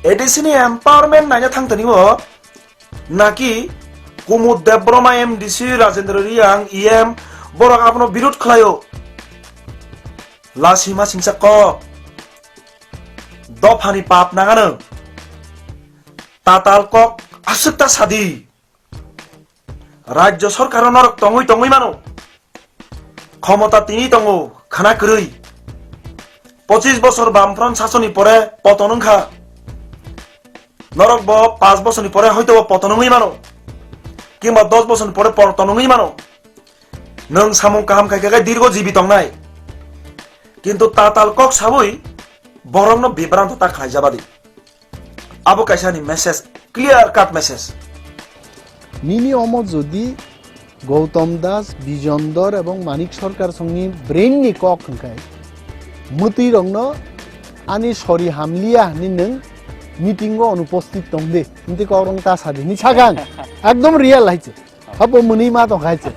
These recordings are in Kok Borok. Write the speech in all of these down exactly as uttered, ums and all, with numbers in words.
A D C ni empowerment naina thang tani o naki Kumud Debbarma M D C, Rajendra Reang E M, borok abono birud khlaio. Lasima singsa kok. Dophani pap nangano. Tatal kok aswk ta sadi. Rajya sorkaro norok tongwi tongwi mano. Khomota tini tongo, khana kwrwi. Pochis bosor Bamfront sasoni pore poton wngkha. Norok bo panch bosorni pore hoito bo poton wngwi mano. Kimba dos bosorni pore poton wngwi mano. Nwng samung kaham khai khe dirgo jibi tongnai. Kintu tatal kok sawi borokno bibranto ta khlaijabadi. Abo kaisa ni message, clear cut message. Nini omo jodi Gautam Das, Bijon Dor ebong Manik Sarkar songni brain ni kok hwnkhe, mwtwi rokno ani sori hamliya hinwi nwng meeting o onuposthit tong di, hinti kok rong ta sadi hinwi sakha ang. Ekdom real hai se. Abo mwnwi ma tong hai se.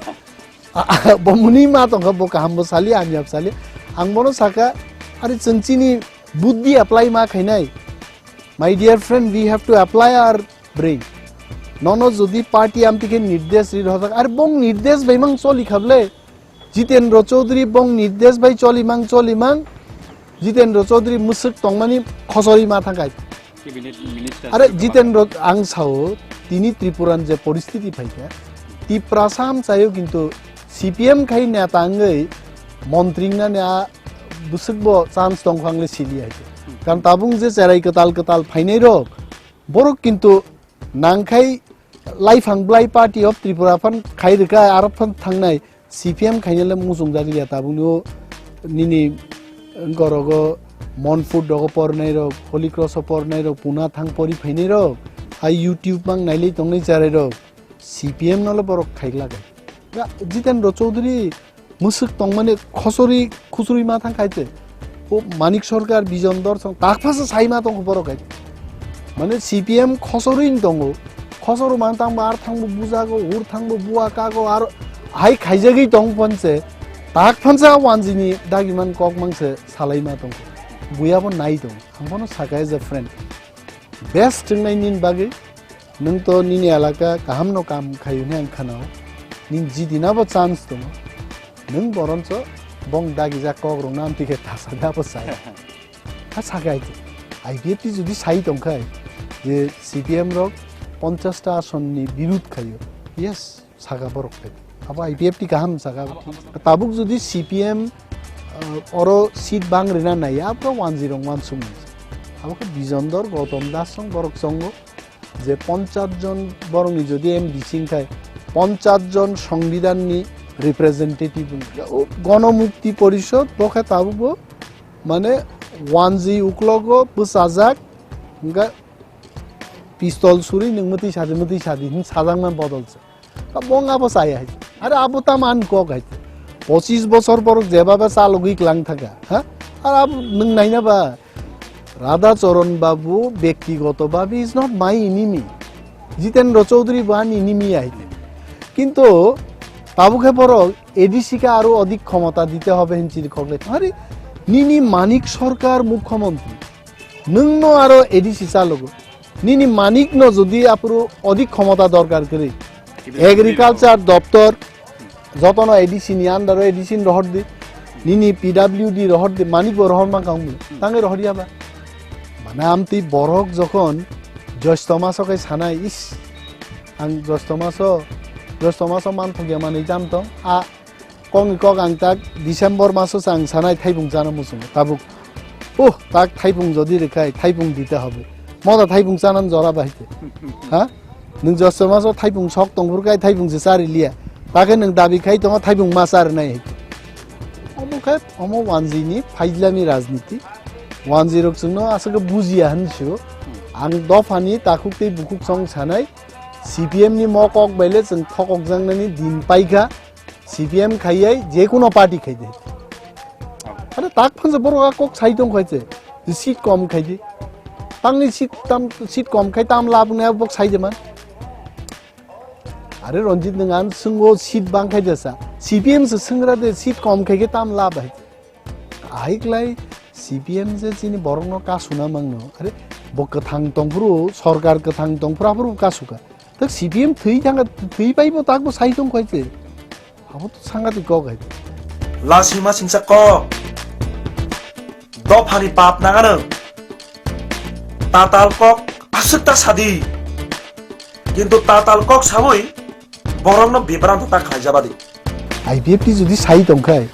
Bo mwnwi ma tong kha, bo kaham bo sali, hamya bo sali. Ang bono sakha, ari chwng chini buddhi apply ma khainai. My dear friend, we have to apply our brain. Nono jodi party amtwi khe nirdesh ri rwjak, ari bong nirdesh bai mang choli kha ble. Jitendra Chaudhary bong nirdesh bai choli mang, choli mang. Jitendra Chaudhary mwswk tongmani khosori ma thangkhai. Cabinet minister Are Tripura. Jitendra ang sao tini Tripuran je poristiti phaikha, Tiprasa amchaio kintu C P M khai neta wngwi montri wngnani a bwswkbo chance tongkha wngwi siliya hai. Karon tabuk je cherai kwtal kwtal phainai rok, borok kintu nangkhai Laiphang Blai Party of Tripura phan khai rwkha, aro phan thangnai. C P M khainale muchungjak ya tabukno nini gorogo Monkut rogo pornai rok, Holy Cross o pornai rok, Pune thang pori phainai rok, hai YouTube mang nailai tongnai charai rok, C P M nole borok khaigla kai. Ya, Jitendra Chaudhary mwswk tongmani khosori khusuri ma thang khaite. O Manik Sarkar, Bijon Dor song tak phasa sai ma tong borok kai. Mane C P M khosori tongo. Khosoro man tang bar thang bo bujago, ur thang bo bua kago, ar hai khaijagwi tong phanse, tak phansa wanjini dagiman kok mangse salaima tong. Buya bo nai tong. Ang bono saka as a friend. Best wngnai nini bagwi, nwng to nini elaka kaham no kam khayo hwnwi ang khanao. Nini jidina bo chance tongo. Nwng boroncho bong dagijak kok rokno amtwi khe tasa da bo sai. Ha sakhe I P F T jodi sai tongkhai je C P M rok ponchash ta ason ni birud khaio, yes, saka borok khe. Abo I P F T kaham saka abo. Tabuk jodi C P M, uh, oro seat bang rina nai, abo wanjwi rong wansuk nai. Abo khe Bijon Dor, Gautam Das rong borok chongo. Je ponchash jon borokni jodi M D C wngkhai, ponchash jon Songbidanni representative wngkha. O Gonomukti Porishod bo khe tabukbo mane wanjwi uklogo bwchajak, wngkha pistol suri nwng mwtwi sadi, mwtwi sadi hin sajakma bodol se. Ka bong abo chaya hai. Are abo tamo ani kok hai. Pochis bosor borok jeba ba chalogwi klang thaka, ha? Are abo nwng naina ba? Radha Charan Babu bektigoto bhabe is not my enemy. Jitendra Chaudhary bo ani enemy ahi. Kintu tabuk khe borok A D C ke aro odik khomota dite hobe hinwi chiri khokle. Are nini Manik Sarkar mukhyamantri. Nwng no aro A D C chalogo. Nini Manik no jodi apuru odik khomota dorkar kwrwi. Agriculture doptor, jotono A D C ni under o A D C ni rohor di, nini P W D rohor di, Manik bo rohor mankha wngmani, tangwi rohor ya ba? Mane amtwi borok jokhon Josto maso khe sanai, is, ang Josto maso, Josto maso manthok ya manwi jam tong, a kokni kok ang tak December maso se ang sanai thaipung chana muchungo, tabuk, uh, tak thaipung jodi rwkhai, thaipung dite hobe, moda thaipung chana jora bahai te, ha? Nwng Josto maso thaipung sok tongphuru khe thaipung se chari liya. Takhe nwng dabi khai tongo thaipung ma chari nai hai. Omo khe omo wanjwi ni phaijlami rajniti. Wanjwi rok chwngno aswk khe bujiya hwn sio. Ang dophani takhuk tei bukhuk song sanai C P M ni mo kok baile chwng thokokjaknani din paikha. C P M khaiyai, je kuno party khaidi. Are tak phansa borok a kok sai tong khaise, je seat kom khaidi. Tangni seat tam, seat kom khai tam lab ne bok sai jeman. Are Ranjit nang an swngo seat bang khai jesa. C P M se swngra de seat kom khai khe tam lab hai. Ahai klai C P M je chini borokno kasuna mangno. Are Bo kwthang tongphuru, sorkar kwthang tongphuru, aphuru kasu kha. Tak C P M thwi thanga, thwi paibo takbo sai tong khai se. Abo to sangatik kok hai. Lasima singsa kok. Dophani pap nangano. Tatal kok aswk ta sadi. Kintu tatal kok sawi borokno bibranto ta khlaijabadi. I P F T jodi sai tongkhai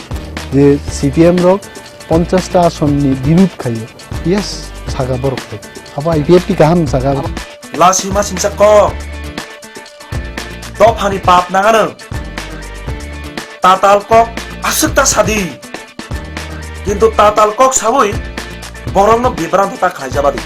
je C P M rok ponchash ta asonni birud khaio, yes, saga borok thai. Abo I P F T kaham saga. Lasima singsa kok. Dophani pap nangano. Tatal kok aswk ta sadi. Kintu tatal kok sawi borokno bibranto ta khlaijabadi.